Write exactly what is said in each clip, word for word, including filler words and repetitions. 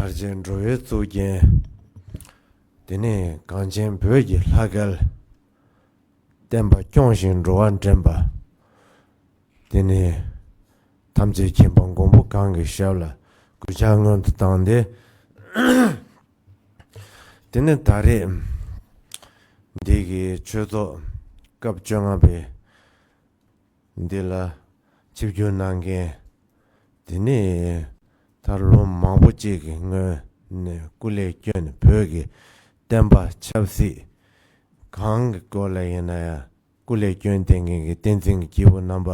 རྗེ་འགྲོ་བའི་གཙུག་རྒྱན། དེ་ནས་གངས་ཅན་བོད་ཀྱི་ལྷ་སྐལ། བསྟན་པ་སྐྱོང་ཞིང་འགྲོ་བ་འདྲེན་པ། དེ་ནས་ཐམས་ཅད་མཁྱེན་པ་མགོན་པོ་གང་གི་ཞབས་ལ་གུས་ཕྱག་སྔོན་དུ་བཏང་སྟེ། དེ་ནས་ད་རེས་འདི་གི་ཆོས་ཚོགས་སྐབས་བཅོ་ལྔ་པའི་འདི་ལ་ཆིབས་བསྒྱུར་གནང་མཁན། དེ་ནས་ད་ལོ་མང་པོ་གཅིག་གི་སྔོན་ནས་སྐུ་ལས་བསྐྱོན་ནས་བོད་ཀྱི་བསྟན་པ་ཆབ་སྲིད་གང་གི་སྐོར་ལ་ཡིན་ན་ཡང་སྐུ་ལས་བསྐྱོན་བསྡད་མཁན་གྱི་བསྟན་འཛིན་གྱི་སྐྱེས་བུ་རྣམ་པ་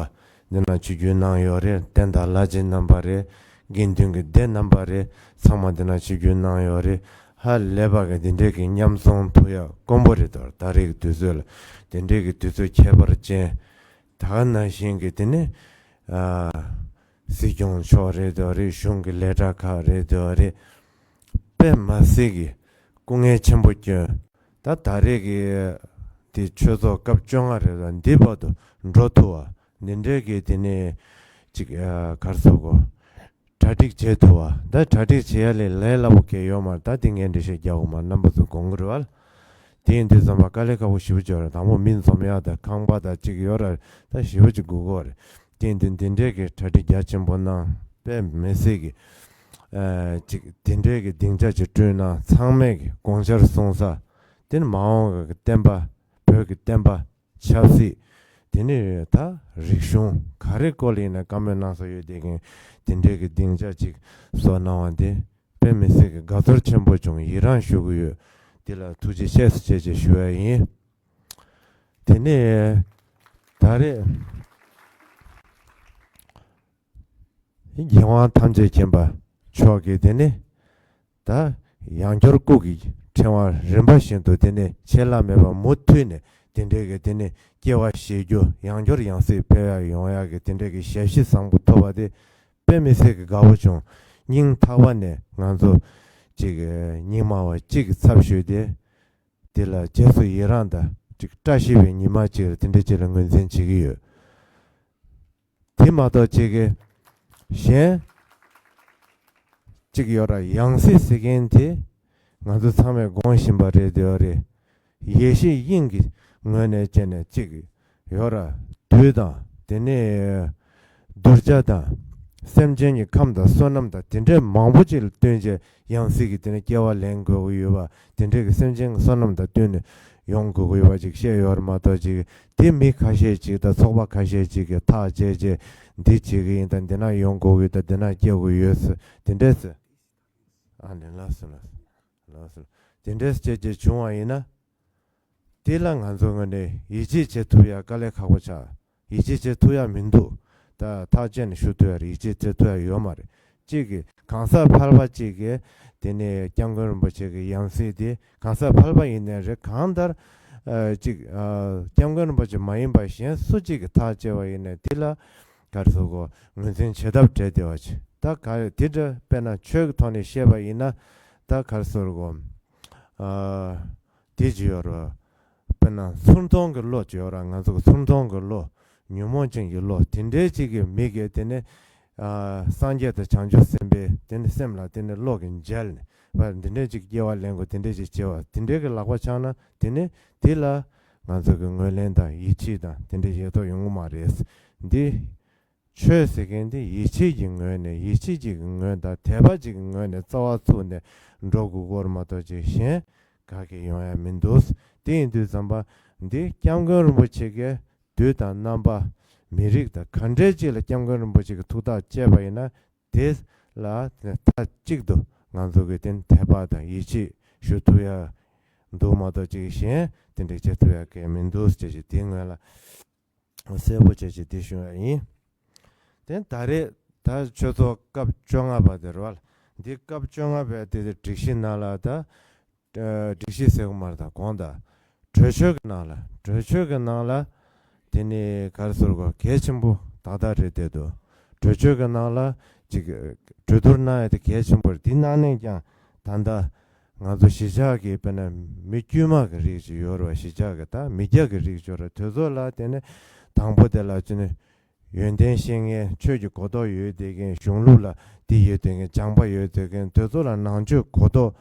འདི་ན་ཆིབས་བསྒྱུར་གནང་ཡོད་རེད། བསྟན་དར་ལྷ་རྗེ་རྣམ་པ་རེད། དགེ་འདུན་གྱི་སྡེ་རྣམ་པ་རེད། ཚང་མ་འདི་ན་ཆིབས་བསྒྱུར་གནང་ཡོད་རེད། ཧ་ལས་པ་གི་འདི་འདྲའི་གི་མཉམ་འཛོམས་ཐུབ་ཡག་དཀོན་པོ་རེད་དོ། ད་རེས་ཀྱི་དུས་ཚོད་ལ་དེ་འདྲའི་གི་དུས་ཚོད་ཁྱད་པར་ཅན། ད་ག་ནང་བཞིན་གྱི་དེ་ནི་ཨ་སྲིད་སྐྱོང་མཆོག་རེད་དོ་རེད། གཞུང་གི་ལས་གྲྭ་ཁག་རེད་དོ་རེད། དཔེ་མི་སྲིད་ཀྱི་སྐུ་ངལ་ཆེན་པོ་བསྐྱོན། ད་ད་རེས་ཀྱི་དེ་ཆོས་ཚོགས་སྐབས་བཅོ་ལྔ་རེད་དོ། འདི་བར་དུ་འགྲོ་ཐུབ་པ་འདི་འདྲའི་གི་དེ་ནི་ཅིག་ཨ་གར་སོ་གོ་གྲ་སྒྲིག་བྱེད་ཐུབ་པ། ད་གྲ་སྒྲིག་བྱེད་ཡ་ལས་ལས་སླ་པོ་གལ་ཡོད་མ་རེད། ད་དེ་ངས་འགྲེལ་བཤད་རྒྱག་དགོས་མ་རེད། རྣམ་པ་ཚོ་དགོངས་ཀྱི་རེད་བ། དེ་ཡིན་དུས་ཙམ་པ་དཀའ་ལས་ཁག་པོ་ཞེ་པོ་ཅིག་ཡོད་རེད། དང་པོ་མི་འཛོམས་ཡ་དང་ཁང་པ་དང་ཅིག་ཡོད་རེད། ད་ཞེ་པོ་ཅིག་དགོས་ཀྱི་ཡོད་རེད། དེ་ཡིན་དུས་འདི་འདྲའི་གི་གྲ་སྒྲིག་རྒྱ་ཆེན་པོ་གནང་། དཔེ་མི་སྲིད་གི་ཨ་ཅིག་དེ་འདྲའི་གི་སྡིངས་ཆ་ཅིག་བསྐྲུན་གནང་། ཚང་མས་གི་དགོངས་འཆར་གསུང་ས། དེ་ནི་མ་འོངས་གི་བསྟན་པ། བོད་ཀྱི་བསྟན་པ། ཆབ་སྲིད། དེ་ནས་ད་རིག་གཞུང་ག་རེ་སྐོར་ལ་ཡིན་ན་བཀའ་མོལ་གནང་ས་ཡོད་དེ་གིན་དེ་འདྲའི་གི་སྡིངས་ཆ་ཅིག་བཟོ་གནང་བ་དེ་དཔེ་མི་སྲིད་གི་དགའ་ཚོར་ཆེན་པོ་བྱུང་། ཡི་རངས་ཞུ་གི་ཡོད། དེ་ལ་ཐུགས་རྗེ་ཆེ་ཟེར་བྱས་བྱས་ཞུ་ཡ་ཡིན། དེ་ནས་ད་རེས་རྒྱལ་དབང་ཐམས་ཅད་མཁྱེན་པ་མཆོག་གིས་དེ་ནས་ད་ཡང་སྐྱར་སྐུ་གི་ཕྲེང་བ་རིམ་པ་བཞིན་དུ་དེ་ནས་ཆད་ལྷག་མེད་པར་མུ་མཐུད་ནས་དེ་འདྲའི་གི་དེ་ནས་སྐྱེ་བ་བཞེས་རྒྱུ། ཡང་སྐྱར་ཡང་སྲིད་ཕེབས་ཡག་ཡོང་ཡག་གི་དེ་འདྲའི་གི་ཞབས་ཕྱི་བཟང་པོ་ཐོབ་པ་དེ་དཔེ་མི་སྲིད་གི་དགའ་པོ་བྱུང་། སྙིང་ཐག་པ་ནས་ང་ཚོ་ཅིག་སྙིང་མ་བ་གཅིག་གི་ཚབ་ཞུས་ཏེ་དེ་ལ་རྗེས་སུ་ཡི་རངས་དང་ཅིག་བཀྲ་ཤིས་པའི་ཉི་མ་ཅིག་ལ་དེ་འདྲ་ཅིག་ལ་ངོས་འཛིན་བྱེད་ཀྱི་ཡོད། དེ་མ་གཏོགས་ཅིག་གི་གཞན་ཅིག་ཡོད་ར། ཡང་སྲིད་ཟེར་མཁན་དེ་ང་ཚོ་ཚང་མས་དགོངས་བཞིན་པ་རེད་དེ་ཡོད་རེད། ཡེ་ཤེས་དབྱིངས་ཀྱི་ངོས་ནས་བྱས་ནས་ཅིག་ཡོད་ར། བདུད་དང་དེ་ནས་གདུལ་བྱ་དང་སེམས་ཅན་གྱི་ཁམས་དང་བསོད་ནམས་དང་དེ་འདྲའི་མང་པོ་ཅིག་ལ་བསྟུན་བྱས་ཡང་སྲིད་ཀྱི་དེ་ནས་སྐྱེ་བ་ལེན་དགོས་ཀྱི་ཡོད་པ། དེ་འདྲའི་གི་སེམས་ཅན་གྱི་བསོད་ནམས་དང་བསྟུན་ནས་ཡོང་དགོས་ཀྱི་ཡོད་པ་ཅིག་བཤད་ཡོད་རེད་མ་གཏོགས་ཅིག་དེ་མི་ཁ་ཤས་ཅིག་དང་ཚོགས་པ་ཁ་ཤས་ཅིག་གིས་ཐག་བཅད་བྱས་འདི་བྱེད་ཀྱི་ཡིན་དང་འདི་ན་ཡོང་དགོས་ཀྱི་དང་འདི་ན་སྐྱེ་དགོས་ཡོད་ཟེར་དེ་འདྲས་ཟེར། ཨ་ནི་ལགས་སོ་ལགས་སོ་ལགས་སོ། དེ་འདྲས་བྱས་བྱས་བྱུང་བ་ཡིན་ན། དེ་ལ་ང་ཚོ་ངོས་ནས་ཡིད་ཆེས་བྱེད་ཐུབ་ཡ་དཀའ་ལས་ཁག་པོ་ཆགས། ཡིད་ཆེས་བྱེད་ཐུབ་ཡ་མི་འདུག་ད་ཐག་བཅད་ནས་ཞུ་ཐུབ་ཡ་རེད། ཡིད་ཆེས་བྱེད་ཐུབ་ཡ་ཡོད་མ་རེད། གཅིག་གིས་གང་ཟག་ཕལ་པ་གཅིག་གིས་དེ་ནས་སྐྱབས་མགོན་རིན་པོ་ཆེ་གི་ཡང་སྲིད་དེ་གང་ཟག་ཕལ་པ་ཡིན་ནའི་རེད། གང་ལྟར་ཨ་གཅིག་ཨ་སྐྱབས་མགོན་རིན་པོ་ཆེ་མ་ཡིན་པ་གཞན་སུ་གཅིག་གིས་ཐག་བཅད་པ་ཡིན་ནའི་དེ་ལ་ག་རེ་ཟེར་དགོས། ངོས་འཛིན་བྱེད་ཐབས་བྲལ་བསྡད་པ་ཅིག་ད་ག་རེ་དེ་འདྲ་དཔེར་ན་ཆོས་ཀྱི་ཐོག་ནས་བཤད་པ་ཡིན་ན་ད་ག་རེ་ཟེར་དགོས། ཨ། དེ་ཅི་ཡོད་ར། དཔེར་ན་ཚུར་མཐོང་གི་བློ་ཅི་ཡོད་ར། ང་ཚོ་གི་ཚུར་མཐོང་གི་བློ། ཉོན་མོངས་ཅན་གྱི་བློ་དེ་འདྲའི་ཅིག་གི་མི་གིས་དེ་ནི། ཨ་སངས་རྒྱས་དང་བྱང་ཆུབ་སེམས་དཔའི་དེ་ནི་སེམས་ལ་དེ་ནི་བློ་གི་མཇལ་ནས་བ་འདི་འདྲའི་ཅིག་སྐྱེ་བ་ལེན་དགོས། དེ་འདྲའི་ཅིག་སྐྱེ་བ་དེ་འདྲའི་གི་ལག་པ་འཆང་ན་དེ་ནི་དེ་ལ་ང་ཚོ་གི་ངོས་ལེན་དང་ཡིད་ཆེས་དང་དེ་འདྲའི་ཡེ་ཐོག་ཡོང་གི་མ་རེད། འདི། ཆོས་ཟེར་མཁན་དེ་ཡིད་ཆེས་ཀྱི་ངོས་ནས་ཡིད་ཆེས་ཀྱི་ངོས་དང་དད་པ་ཅིག་གི་ངོས་ནས་རྩ་བ་ཚུགས་ནས་འགྲོ་དགོས་སྐོར་མ་གཏོགས་ཅིག་གཞན་ག་གེ་ཡོང་ཡ་མི་འདུག་དེ་ཡིན་དུས་ཙམ་པ་འདི་སྐྱབས་མགོན་རིན་པོ་ཆེ་གིས་དུས་དང་རྣམ་པ་མི་རིགས་དང་ག་འདྲའི་ཅིག་ལ་སྐྱབས་མགོན་རིན་པོ་ཆེ་གི་ཐུགས་ཐག་བཅད་པ་ཡིན་ན་དེ་ལ་མཐའ་གཅིག་ཏུ་ང་ཚོ་གི་དེ་དད་པ་དང་ཡིད་ཆེས་ཞུ་ཐུབ་ཡ་འདུག་མ་གཏོགས་ཅིག་གཞན་དེ་འདྲ་བྱེད་ཐུབ་ཡ་གང་ཡང་མི་འདུག་ཅེས་ཅིག་དེའི་སྔོན་ལ། གསལ་པོ་བྱས་བྱས་འདི་ཞུ་ཡ་ཡིན། དེ་ད་རེས་ད་ཆོས་ཚོགས་སྐབས་བཅོ་ལྔ་པ་དེ་རེད་བ། འདི་སྐབས་བཅོ་ལྔ་པའི་དེ་དེ་སྒྲིག་གཞི་ནང་ལ་ད། ཨ་སྒྲིག་གཞི་ཟེར་གི་མ་རེད། ད་དགོངས་དག་གྲོས་ཆོད་ཀྱི་ནང་ལ་གྲོས་ཆོད་ཀྱི་ནང་ལ་དེ་ནི་ག་རེ་ཟེར་དགོས། གལ་ཆེན་པོ་ཏག་ཏག་རེད་བསྡད་འདུག་གྲོས་ཆོད་ཀྱི་ནང་ལ་ཅིག་གྲོས་བསྡུར་གནང་ཡ་དེ་གལ་ཆེན་པོ་རེད། འདི་གནང་ནས་ཀྱང་ད་ལྟ་ང་ཚོ་གཞིས་ཆགས་ཀྱི་དཔེར་ན་མི་དཀྱུས་མ་གི་རིགས་ཅིག་ཡོད་རེད་བ། གཞིས་ཆགས་ཀྱི་ད་མི་སྐྱ་གི་རིགས་ཅིག་ཡོད་རེད། དེ་ཚོ་ལ་དེ་ནས་དང་པོ་དེ་ལ་ཅི་ནས་ ཡོན་ཏན་ཤེས་མཁན། ཆོས་ཀྱི་གོ་རྟོགས་ཡོད་བསྡད་མཁན། གཞུང་ལུགས་ལ་འདི་ཡོད་བསྡད་མཁན། སྦྱངས་པ་ཡོད་བསྡད་མཁན་དེ་ཚོ་ལ་ནང་ཆོས་གོ་རྟོགས་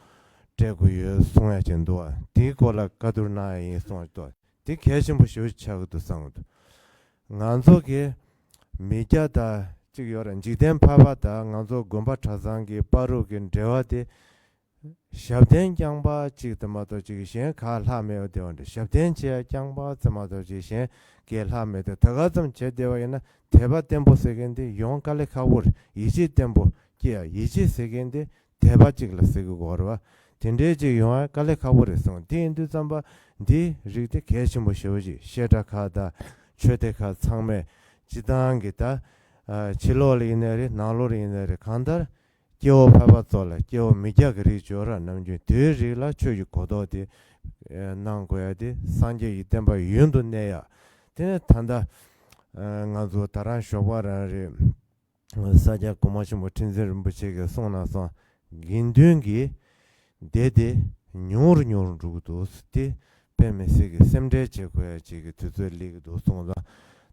སྤྲད་དགོས་ཡོད་གསུང་ཡ་ཅིག་འདུག་བ། དེའི་སྐོར་ལ་བཀའ་བསྡུར་གནང་ཡ་ཡིན་གསུང་ཡ་འདུག་བ། དེ་གལ་ཆེན་པོ་ཞེ་པོ་ཆགས་ཀྱི་འདུག་བསམ་གྱི་འདུག་ང་ཚོ་གི་མི་སྐྱ་དང་གཅིག་ཡོད་ར། འཇིག་རྟེན་ཕལ་པ་དང་ང་ཚོ་དགོན་པ་གྲྭ་ཚང་གི་བར་དུ་གི་འབྲེལ་བ་དེ། ཞབས་བརྟན་རྐྱང་པ་གཅིག་དེ་མ་གཏོགས་གཅིག་གཞན་ག་ལྷག་མེད་པ་དེ་བ་འདྲ། ཞབས་བརྟན་བྱེད་ཡ་རྐྱང་པ་དེ་མ་གཏོགས་གཅིག་གཞན་ག་ལྷག་མེད་དེ། ད་ག་ཙམ་བྱས་བསྡད་པ་ཡིན་ན། དད་པ་བརྟན་པོ་ཟེར་མཁན་དེ་ཡོང་དཀའ་ལས་ཁག་པོ་རེད། ཡིད་ཆེས་བརྟན་པོ་སྐྱེ་ཡ། ཡིད་ཆེས་ཟེར་མཁན་དེ་དད་པ་གཅིག་ལ་ཟེར་གི་ཡོད་རེད་བ། དེ་འདྲའི་གཅིག་ཡོང་ཡ་དཀའ་ལས་ཁག་པོ་རེད་གསུངས། དེ་ཡིན་དུས་ཙམ་པ་འདི་རིགས་དེ་གལ་ཆེན་པོ་ཞེ་པོ་ཅིག་བཤད་གྲྭ་ཁག་དང་ཆོས་སྡེ་ཁག་ཚང་མས་སྤྱི་བཏང་གི་ད་ཕྱི་ལོགས་ལ་ཡིན་ནའི་རེད། ནང་ལོགས་ལ་ཡིན་ནའི་རེད། གང་ལྟར་སྐྱེ་བོ་ཕལ་པ་ཚོ་ལ། སྐྱེ་བོ་མི་སྐྱ་གི་རིགས་ཡོད་ར། ནམ་རྒྱུན་དེའི་རིགས་ལ་ཆོས་ཀྱི་གོ་རྟོགས་དེ་གནང་དགོས་ཡ་དེ། སངས་རྒྱས་ཀྱི་བསྟན་པ་ཡུན་དུ་གནས་ཡ། དེ་ནས་ད་ལྟ་ང་ཚོ་ད་རང་ཞོགས་པ་རང་རེད། ས་སྐྱ་གོང་མ་ཆེན་པོ་ཁྲི་འཛིན་རིན་པོ་ཆེ་གིས་གསུངས་གནང་སོང་། དགེ་འདུན་གྱི་སྡེ་དེ་ཉུང་རུ་ཉུང་རུ་འགྲོ་གི་འདུག་ཟེར། དེ་དཔེ་མི་སྲིད་ཀྱི་སེམས་ཁྲལ་བྱེད་དགོས་ཡ་ཅིག་གི་དུས་ཚོད་སླེབས་ཀྱི་འདུག་གསུངས་སོང་།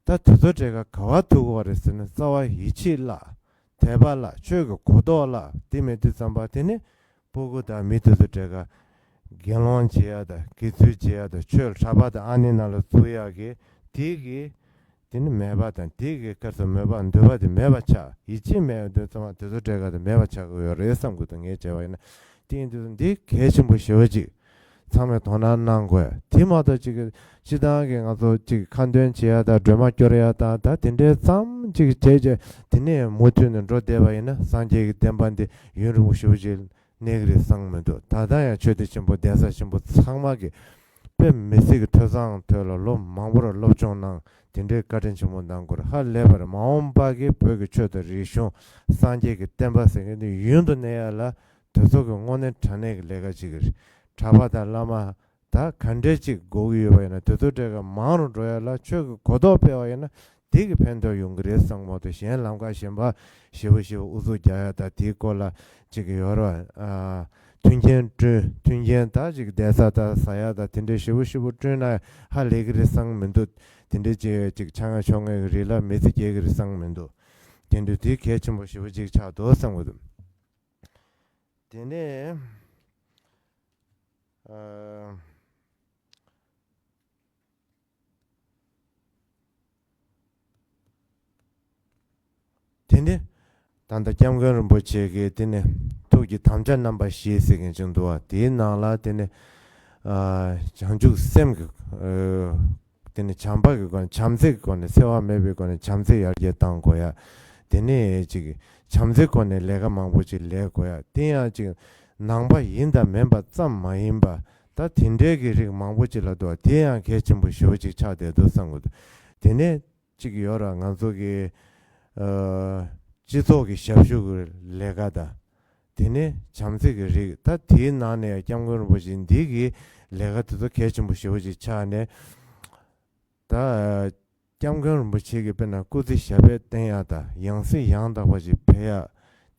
ད་དེ་ཚོ་གྲས་ཀ་ག་པར་ཐུག་གི་ཡོད་རེད་ཟེར་ན། རྩ་བ་ཡིད་ཆེས་བརླག། དད་པ་བརླག། ཆོས་ཀྱི་གོ་རྟོགས་བརླག། དེ་མེད་དུས་ཙམ་པ་དེ་ནི་སྤུ་གུ་དང་མི་དེ་ཚོ་གྲས་ཀ་དགེ་སློང་བྱེད་ཡ་དང་དགེ་ཚུལ་བྱེད་ཡ་དང་ཆོས་ལ་གྲྭ་པ་དང་ཨ་ནེ་ནང་ལ་བཙུགས་ཡ་གི་དེ་གི་དེ་ནི་མེད་པ་དང་། དེ་གི་སྐབས་སུ་མོས་པ་འདོད་པ་དེ་མེད་པ་ཆགས། ཡིད་ཆེས་མེད་པ་དུས་ཙམ་པ་དེ་ཚོ་གྲས་ཀ་དེ་མེད་པ་ཆགས་ཀྱི་ཡོད་རེད་བསམ་གྱི་འདུག་ངས་བྱས་པ་ཡིན་ན། དེ་ཡིན་དུས་འདི་གལ་ཆེན་པོ་ཞེ་པོ་ཅིག་ཚང་མས་དོ་སྣང་གནང་དགོས། དེ་མ་གཏོགས་ཅིག་སྤྱི་བཏང་གི་ང་ཚོ་ཅིག་ཁ་འདོན་བྱེད་ཡ་དང་སྒྲོལ་མ་སྐྱོར་ཡ་དང་ད་དེ་འདྲའི་ཙམ་ཅིག་བྱས་བྱས་དེ་ནས་མུ་མཐུད་ནས་འགྲོ་བསྡད་པ་ཡིན་ན། སངས་རྒྱས་ཀྱི་བསྟན་པ་འདི་ཡུན་རིང་པོ་ཞེ་པོ་ཅིག་གནས་ཀྱི་རེད་བསམ་མི་འདུག་ད་ལྟ་ཡང་ཆོས་སྡེ་ཆེན་པོ་གདན་ས་ཆེན་པོ་ཚང་མ་གི་དཔེ་མི་སྲིད་ཀྱི་ཐོས་བསམ་ཐོས་ལ་ལོ་མང་པོར་སློབ་སྦྱོང་གནང་། དེ་འདྲའི་བཀའ་དྲིན་ཆེན་པོ་གནང་དགོས་རེད། ཧ་ལས་པར་མ་འོངས་པ་གི་བོད་ཀྱི་ཆོས་དང་རིག་གཞུང་། སངས་རྒྱས་ཀྱི་བསྟན་པ་ཟེར་མཁན་འདི་ཡུན་དུ་གནས་ཡ་ལ་དེ་ཚོ་གི་དངོས་གནས་དྲང་གནས་ཀྱི་ལས་ཀ་བྱེད་ཀྱི་རེད། གྲྭ་པ་དང་བླ་མ་ད་ག་འདྲས་ཅིག་དགོས་ཀྱི་ཡོད་པ་ཡིན་ན། དེ་ཚོ་གྲས་ཀ་མང་རུ་འགྲོ་ཡ་ལ་ཆོས་ཀྱི་གོ་རྟོགས་སྤེལ་བ་ཡིན་ན། དེ་གི་ཕན་ཐོགས་ཡོང་གི་རེད་བསམ་གྱི་མ་གཏོགས། གཞན་ལམ་ཁ་གཞན་པ་ཞེ་པོ་ཞེ་པོ་ཨུ་ཚུགས་རྒྱག་ཡ་དང་དེའི་སྐོར་ལ་ཅིག་ཡོད་ར། ཨ། མཐུན་རྐྱེན་བསྐྲུན། མཐུན་རྐྱེན་ད་ཅིག་གདན་ས་ད་ཟ་ཡ་ད་དེ་འདྲའི་ཞེ་པོ་ཞེ་པོ་བསྐྲུན་ན་ཧ་ལས་ཀྱི་རེད་བསམ་གྱི་མི་འདུག་དེ་འདྲའི་ཅིག་ཅིག་ཆ་ང་ཆོ་ངེ་གི་རིགས་ལ་མི་ཚེ་སྐྱེལ་གྱི་རེད་བསམ་གྱི་མི་འདུག་དེ་འདྲ་དེ་གལ་ཆེན་པོ་ཞེ་པོ་ཅིག་ཆགས་འདུག་བསམ་གྱི་འདུག་དེ་ནས། ཨ། དེ་ནས་ད་ལྟ་སྐྱབས་མགོན་རིན་པོ་ཆེ་གིས་དེ་ནས་ཐུགས་ཀྱི་དམ་བཅའ་རྣམ་པ་བཞི་ཟེར་མཁན་ཅིག་འདུག་བ། དེའི་ནང་ལ་དེ་ནས། ཨ། བྱང་ཆུབ་སེམས་ཀྱི། ཨ། དེ་ནས་བྱམས་པ་གི་སྒོ་ནས། བྱམས་བརྩེ་གི་སྒོ་ནས། འཚེ་བ་མེད་པའི་སྒོ་ནས་བྱམས་བརྩེ་ཡར་རྒྱས་གཏང་དགོས་ཡ། དེ་ནས་ཅིག་བྱམས་བརྩེ་སྒོ་ནས་ལས་ཀ་མང་པོ་ཅིག་ལས་དགོས་ཡ། དེ་ཡང་ཅིག་ནང་པ་ཡིན་དང་མིན་པ་ཙམ་མ་ཡིན་པ། ད་དེ་འདྲའི་གི་རིགས་མང་པོ་ཅིག་ལ་འདུག་བ། དེ་ཡང་གལ་ཆེན་པོ་ཞེ་པོ་ཅིག་ཆགས་བསྡད་འདུག་བསམ་གྱི་འདུག་དེ་ནས་ཅིག་ཡོད་ར། ང་ཚོ་གི། ཨ། སྤྱི་ཚོགས་ཀྱི་ཞབས་ཞུ་གི་ལས་ཀ་དང་། དེ་ནས་བྱམས་བརྩེ་གི་རིགས། ད་དེའི་ནང་ནས་ཡང་སྐྱབས་མགོན་རིན་པོ་ཆེ་འདི་གི་ལས་ཀ་དེ་ཚོ་གལ་ཆེན་པོ་ཞེ་པོ་ཅིག་ཆགས་ནས། ད་སྐྱབས་མགོན་རིན་པོ་ཆེ་གིས་དཔེར་ན་སྐུ་ཚེ་ཞབས་པད་བརྟན་ཡག་དང་། ཡང་སྲིད་ཡང་དག་པ་ཞིག་འཕེལ་ཡག་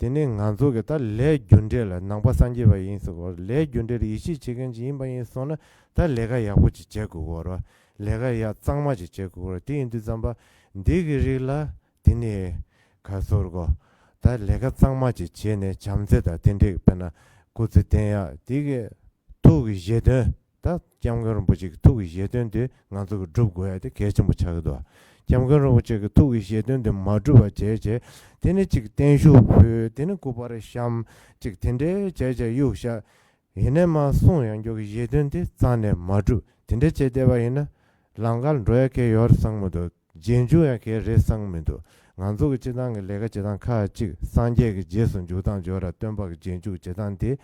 དེ་ནས་ང་ཚོ་གི་ད་ལས་རྒྱུ་འབྲས་ལ། ནང་པ་སངས་རྒྱས་པ་ཡིན་ཟེར་གོ། ལས་རྒྱུ་འབྲས་ལ་ཡིད་ཆེས་བྱེད་མཁན་ཅིག་ཡིན་པ་ཡིན་སོང་ན། ད་ལས་ཀ་ཡག་པོ་ཅིག་བྱེད་དགོས་ཀྱི་ཡོད་རེད། ལས་ཀ་ཡག་གཙང་མ་ཅིག་བྱེད་དགོས་ཀྱི་ཡོད་རེད། དེ་ཡིན་དུས་ཙམ་པ་འདི་གི་རིགས་ལ་དེ་ནས་ག་རེ་ཟེར་དགོས། ད་ལས་ཀ་གཙང་མ་ཅིག་བྱས་ནས་བྱམས་བརྩེ་དང་དེ་འདྲས། དཔེར་ན་སྐུ་ཚེ་བརྟན་ཡག་དེ་གི་ཐུགས་ཀྱི་བཞེད་དོན། ད་སྐྱབས་མགོན་རིན་པོ་ཆེ་གི་ཐུགས་ཀྱི་བཞེད་དོན་དེ་ང་ཚོ་གི་སྒྲུབ་དགོས་ཡ་དེ་གལ་ཆེན་པོ་ཆགས་ཀྱི་འདུག་སྐྱབས་མགོན་རིན་པོ་ཆེ་གི་ཐུགས་ཀྱི་བཞེད་དོན་དེ་མ་འགྲུབ་པ་བྱས་བྱས། དེ་ནས་ཅིག་བརྟན་བཞུགས་ཕུལ། དེ་ནས་སྐུ་པར་བཤམས། ཅིག་དེ་འདྲའི་བྱས་བྱས་གཡུགས་བཞག་ཡིན་ནའི་མར་གསུངས་ཡོང་རྒྱུ་གི་བཞེད་དོན་དེ་རྩ་ནས་མ་འགྲུབ། དེ་འདྲ་བྱས་བསྡད་པ་ཡིན་ན་ལམ་ཁར་འགྲོ་ཡ་གང་ཡང་ཡོད་རེད་བསམ་མི་འདུག་རྗེས་འཇུག་ཡང་གང་ཡང་རེད་བསམ་མི་འདུག་ང་ཚོ་གི་སྤྱི་བཏང་གི་ལས་ཀ་བྱེད་སྟངས་ཁག་ཅིག་སངས་རྒྱས་ཀྱི་རྗེས་སུ་འཇུག་སྟངས་ཡོད་ར། སྟོན་པ་གི་རྗེས་འཇུག་བྱེད་སྟངས་དེ།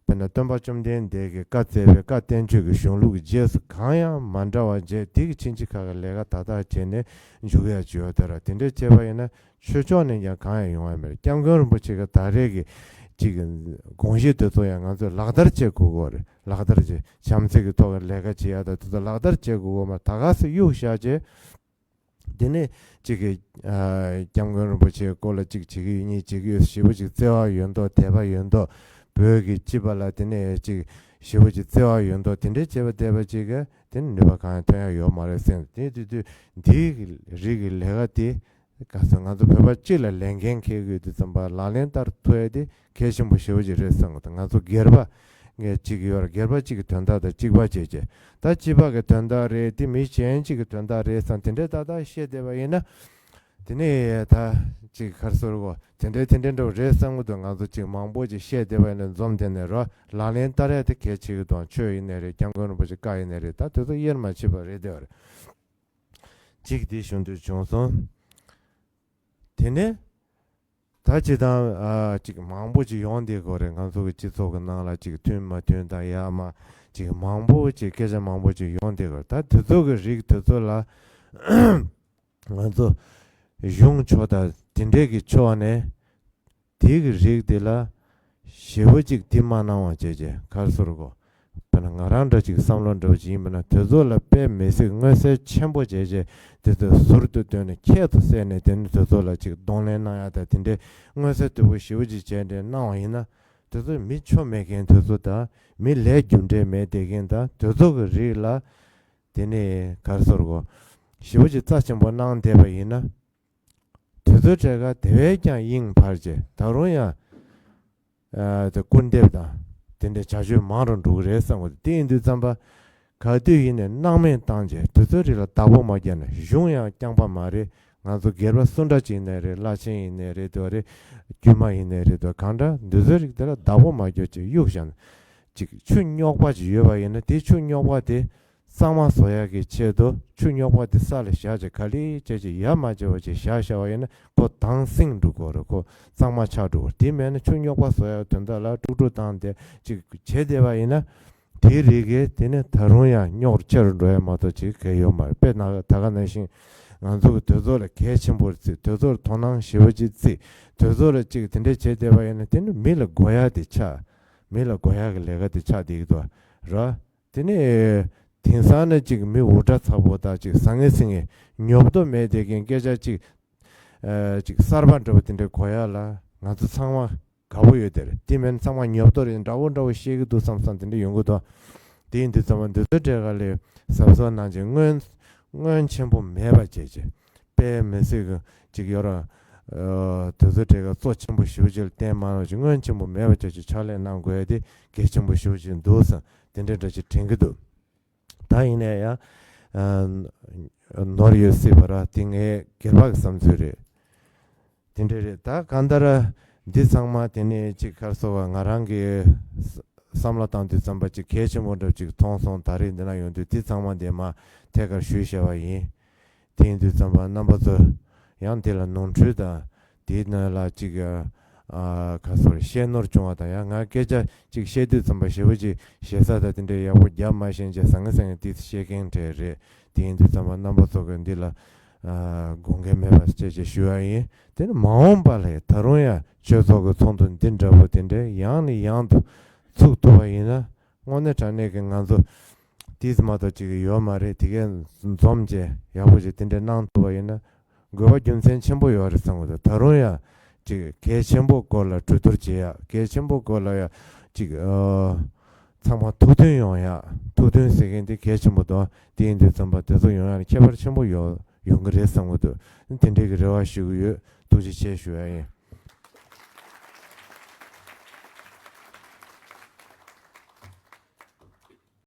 དཔེར་ན་སྟོན་པ་བཅོམ་ལྡན་འདས་ཀྱིས་བཀའ་སྩལ་བའི་བཀའ་བསྟན་བཅོས་ཀྱི་གཞུང་ལུགས་ཀྱི་རྗེས་སུ་གང་ཡང་མ་འདྲ་བ་བྱས། དེ་གི་ཕྱིན་ཅི་ཁ་གི་ལས་ཀ་ཏག་ཏག་བྱས་ནས་འཇུག་ཡ་ཅིག་ཡོད་དེ་ར། དེ་འདྲ་བྱས་པ་ཡིན་ན། ཆོས་ཕྱོགས་ནས་ཀྱང་གང་ཡང་ཡོང་ཡ་མེད། སྐྱབས་མགོན་རིན་པོ་ཆེ་གི་ད་རེས་ཀྱི་ཅིག་དགོངས་གཞི་དེ་ཚོ་ཡང་ང་ཚོས་ལག་བསྟར་བྱེད་དགོས་ཀྱི་ཡོད་རེད། ལག་བསྟར་བྱེད། བྱམས་བརྩེ་གི་ཐོག་གི་ལས་ཀ་བྱེད་ཡ་ད་དེ་ཚོ་ལག་བསྟར་བྱེད་དགོས་ཀྱི་ཡོད་མ་རེད། ད་ག་སེ་གཡུག་བཞག་བྱས། དེ་ནས་ཅིག་གི་ཨ། སྐྱབས་མགོན་རིན་པོ་ཆེའི་སྐོར་ལ་ཅིག་བྱེད་ཀྱི་ཡོད་མཁན་བྱེད་ཀྱི་ཡོད། ཞེ་པོ་ཅིག་བརྩེ་བ་ཡོད་མདོག་དད་པ་ཡོད་མདོག་བོད་ཀྱི་སྤྱི་པ་ལ་དེ་ནས་ཅིག་ཞེ་པོ་ཅིག་བརྩེ་བ་ཡོད་མདོག་དེ་འདྲའི་བྱས་པ་བསྡད་པ་ཅིག་གིས་དེ་ནས་ནུས་པ་གང་ཡང་ཐོན་ཡ་ཡོད་མ་རེད་ཟེར། དེ་དུས་དུས་འདིའི་རིགས་ཀྱི་ལས་ཀ་དེ། ག་ཚོད་ང་ཚོ་བོད་པ་གཅིག་ལ་ལས་འགན་འཁྱེར་དགོས་དུས་ཙམ་པ་ལག་ལེན་བསྟར་ཐུབ་ཡ་དེ་གལ་ཆེན་པོ་ཞེ་པོ་ཅིག་རེད་བསམ་གི་འདུག་ང་ཚོ་སྒེར་པ་ངས་གཅིག་ཡོད་ར། སྒེར་པ་གཅིག་གི་དོན་དག་དང་གཅིག་པ་བྱས་བྱས། ད་སྤྱི་པ་གི་དོན་དག་རེད། དེ་མི་གཞན་གཅིག་གི་དོན་དག་རེད་བསམ་དེ་འདྲའི་ཏག་ཏག་བཤད་བསྡད་པ་ཡིན་ན། དེ་ནས་ད་ཅིག་ག་རེ་ཟེར་དགོས། དེ་འདྲའི་དེ་འདྲའི་འདྲ་བོ་རེད་བསམ་གི་འདུག་ང་ཚོ་ཅིག་མང་པོ་ཅིག་བཤད་བསྡད་པ་ཡིན་ན་འཛོམས་དེ་ནས་རོ། ལག་ལེན་བསྟར་ཡ་དེ་གལ་ཆེ་གི་འདུག་ཆོས་ཡིན་ནའི་རེད། སྐྱབས་མགོན་རིན་པོ་ཆེ་བཀའ་ཡིན་ནའི་རེད། ད་དེ་ཚོ་དབྱེར་མ་ཕྱེ་བ་རེད་བསྡད་པ་རེད། གཅིག་དེ་ཞུ་འདོད་བྱུང་སོང་། དེ་ནས་ད་ཅི་དང་ཨ་ཅིག་མང་པོ་ཅིག་ཡོང་བསྡད་ཀྱི་ཡོད་རེད། ང་ཚོ་གི་སྤྱི་ཚོགས་ཀྱི་ནང་ལ་ཅིག་མཐུན་མ་མཐུན་དང་ཡ་མ་ཅིག་མང་པོ་ཅིག་སྐད་ཆ་མང་པོ་ཅིག་ཡོང་བསྡད་ཀྱི་ཡོད་རེད། ད་དེ་ཚོ་གི་རིགས་དེ་ཚོ་ལ་ང་ཚོ་གཞུང་ཕྱོགས་དང་དེ་འདྲས་ཀྱི་ཕྱོགས་ནས་དེ་གི་རིགས་དེ་ལ་ཞེ་པོ་ཅིག་དེ་མ་གནང་བ་བྱས་བྱས། ག་རེ་ཟེར་དགོས། དཔེར་ན་ང་རང་འདྲ་ཅིག་བསམ་བློ་འདྲ་བོ་ཅིག་ཡིན་པ་ན་དེ་ཚོ་ལ་དཔེ་མི་སྲིད་མངོན་གསལ་ཆེན་པོ་བྱས་བྱས། དེ་ཚོ་ཟུར་དུ་བཏོན་ནས་ཁྱད་དུ་བསད་ནས། དེ་ནི་དེ་ཚོ་ལ་ཅིག་གདོང་ལེན་གནང་ཡ་དང་དེ་འདྲའི་མངོན་གསལ་དོད་པོ་ཞེ་པོ་ཅིག་བྱས་ནས་གནང་བ་ཡིན་ན། དེ་ཚོ་མི་ཆོ་མེད་མཁན་དེ་ཚོ་དང་། མི་ལས་རྒྱུ་འབྲས་མེད་བསྡད་མཁན་དང་དེ་ཚོ་གི་རིགས་ལ་དེ་ནས་ག་རེ་ཟེར་དགོས། ཞེ་པོ་ཅིག་རྩ་ཆེན་པོ་གནང་བསྡད་པ་ཡིན་ན། དེ་ཚོའི་གྲས་ཀ་དེ་བས་ཀྱང་དབྱིངས་འཕར་བྱས། ད་རུང་ཡང་ཨ་དེ་སྐུར་འདེབས་དང་དེ་འདྲའི་བྱ་སྤྱོད་མང་རུ་འགྲོ་གི་རེད་བསམ་གི་འདུག་དེ་ཡིན་དུས་ཙམ་པ་ག་དུས་ཡིན་ནའི་སྣང་མེད་བཏང་བྱས། དེ་ཚོའི་རིགས་ལ་བདག་པོ་མ་རྒྱག་ན་གཞུང་ཡང་རྐྱང་པ་མ་རེད། ང་ཚོ་སྒེར་པ་སུ་འདྲ་ཅིག་ཡིན་ནའི་རེད། བླ་ཆེན་ཡིན་ནའི་རེད་དོ་རེད། དཀྱུས་མ་ཡིན་ནའི་རེད་དོ། གང་འདྲ་འདི་ཚོའི་རིགས་དེ་ལ་བདག་པོ་མ་རྒྱག་བྱས་གཡུག་བཞག་ན། ཅིག་ཆུ་རྙོག་པ་ཅིག་ཡོད་པ་ཡིན་ན་དེ་ཆུ་རྙོག་པ་དེ། གཙང་མ་བཟོ་ཡག་གི་ཆེད་དུ་ཆུ་རྙོག་པ་དེ་ས་ལ་བཞག་བྱས་ག་ལེར་བྱས་བྱས་ཡ་མ་བྱས་པ་ཅིག་བཞག་བཞག་པ་ཡིན་ན་ཁོ་དྭངས་སིང་འགྲོ་གི་རེད། ཁོ་གཙང་མ་ཆགས་འགྲོ་གི་རེད། དེ་མེད་ན་ཆུ་རྙོག་པ་བཟོ་ཡག་དོན་དག་ལ་དཀྲུག་དཀྲུག་བཏང་སྟེ་ཅིག་བྱས་བསྡད་པ་ཡིན་ན། དེའི་རིགས་ཀྱིས་དེ་ནི་ད་རུང་ཡང་རྙོག་ཆེ་རུ་འགྲོ་ཡ་མ་གཏོགས་ཅིག་གལ་ཡོད་མ་རེད། དཔེར་ན་ད་ག་ནང་བཞིན་ང་ཚོ་གི་དེ་ཚོ་ལ་གལ་ཆེན་པོ་རེད་བརྩི། དེ་ཚོར་དོ་སྣང་ཞེ་པོ་ཅིག་བརྩི། དེ་ཚོ་ལ་ཅིག་དེ་འདྲས་བྱས་བསྡད་པ་ཡིན་ན་དེ་ནི་མི་ལ་དགོས་ཡ་དེ་ཆགས། མི་ལ་དགོས་ཡ་གི་ལས་ཀ་དེ་ཆགས་བསྡད་ཀྱི་འདུག་ར། དེ་ནས་དེང་སང་ནི་ཅིག་མི་འུར་སྒྲ་ཚ་པོ་དང་ཅིག་ཟང་ངེ་ཟིང་ངེ་ཉོབ་ཏོ་མེད་བསྡད་མཁན་སྐད་ཆ་ཅིག་ཨ་ཅིག་གསར་པ་འདྲ་པོ་དེ་འདྲ་གོ་ཡ་ལ་ང་ཚོ་ཚང་མ་དགའ་པོ་ཡོད་དེ་རེད། དེ་མིན་ཚང་མ་ཉོབ་ཏོ་རེད། འདྲ་པོ་འདྲ་པོ་བཤད་ཀྱི་འདུག་བསམ་བསམ་དེ་འདྲ་ཡོང་གི་འདུག་དེ་ཡིན་དུས་ཙམ་པ་འདི་ཚོ་གྲས་ཀ་ལས་གཟབ་གཟབ་གནང་བྱས་སྔོན་སྔོན་ཆེན་པོ་མེད་པ་བྱས་བྱས། དཔེ་མི་སྲིད་གི་ཅིག་ཡོད་ར། ཨ་དེ་ཚོ་གྲས་ཀ་གཙོ་ཆེན་པོ་ཞེ་པོ་ཅིག་ལ་བརྟེན་མ་རོགས་ཅིག་སྔོན་ཆེན་པོ་མེད་པ་བྱས་བྱས་ཕྱག་ལས་གནང་དགོས་ཡ་དེ་གལ་ཆེན་པོ་ཞེ་པོ་ཅིག་འདུག་བསམ་དེ་འདྲ་འདྲ་ཅིག་དྲན་གྱི་འདུག་ད་ཡིན་ནའི་ཡང་ཨ་ནོར་ཡོད་སྲིད་པ་ར། དེ་ངའི་སྒེར་པ་གི་བསམ་ཚུལ་རེད། དེ་འདྲ་རེད། ད་གང་ལྟར་འདི་ཚང་མ་དེ་ནས་ཅིག་ག་རེ་ཟེར་བ། ང་རང་གི་བསམ་བློ་བཏང་དུས་ཙམ་པ་ཅིག་གལ་ཆེན་པོ་འདྲ་ཅིག་མཐོང་སོང་། ད་རེས་འདི་ན་ཡོང་དུས་འདི་ཚང་མ་འདི་མ་ཐད་ཀར་ཞུས་བཞག་པ་ཡིན། དེ་ཡིན་དུས་ཙམ་པ་རྣམ་པ་ཚོ་ཡང་འདི་ལ་ནོར་འཁྲུལ་དང་དེའི་ནང་ལ་ཅིག་ཨ་ག་རེ་ཟེར་བཤད་ནོར་བྱུང་བ་དང་། ཡང་ང་སྐད་ཆ་ཅིག་བཤད་དུས་ཙམ་པ་ཞེ་པོ་ཅིག་ཞེ་ས་དང་དེ་འདྲའི་ཡག་པོ་རྒྱབ་མ་ཤེས་བྱས་ཟང་ངེ་ཟང་ངེ་དེ་བཤད་མཁན་གྲས་རེད། དེ་ཡིན་དུས་ཙམ་པ་རྣམ་པ་ཚོ་གི་འདི་ལ་ཨ་དགོངས་འགལ་མེད་པ་བྱས་བྱས་ཞུ་བ་ཡིན། དེ་ནི་མ་འོངས་པ་ལ་ད་རུང་ཡང་ཆོས་ཚོགས་ཀྱི་ཚོགས་འདུ་འདི་འདྲ་པོ་དེ་འདྲའི་ཡང་ནས་ཡང་དུ་ཚུགས་ཐུབ་པ་ཡིན་ན། དངོས་གནས་དྲང་གནས་ཀྱི་ང་ཚོ་ཏིས་མ་གཏོགས་ཅིག་ཡོད་མ་རེད། དེ་གས་འཛོམས་བྱས་ཡག་པོ་ཞིག་དེ་འདྲས་གནང་ཐུབ་པ་ཡིན་ན། དགོས་པ་རྒྱུ་མཚན་ཆེན་པོ་ཡོད་རེད་བསམ་གི་འདུག་ད་རུང་ཡང་ཅིག་གལ་ཆེན་པོ་སྐོར་ལ་གྲོས་བསྡུར་བྱེད་ཡག་གལ་ཆེན་པོ་སྐོར་ལ་ཡང་ཅིག་ཨ་ཚང་མ་ཐུགས་མཐུན་ཡོང་ཡག་ཐུགས་མཐུན་ཟེར་མཁན་དེ་གལ་ཆེན་པོ་འདུག་དེ་ཡིན་དུས་ཙམ་པ་དེ་ཚོ་ཡོང་ཡག་ལ་ཁྱད་པར་ཆེན་པོ་ཡོད་ཡོང་གི་རེད་བསམ་གི་འདུག་དེ་འདྲས་ཀྱི་རེ་བ་ཞུ་གི་ཡོད། ཐུགས་རྗེ་ཆེ་ཞུ་ཡག་ཡིན།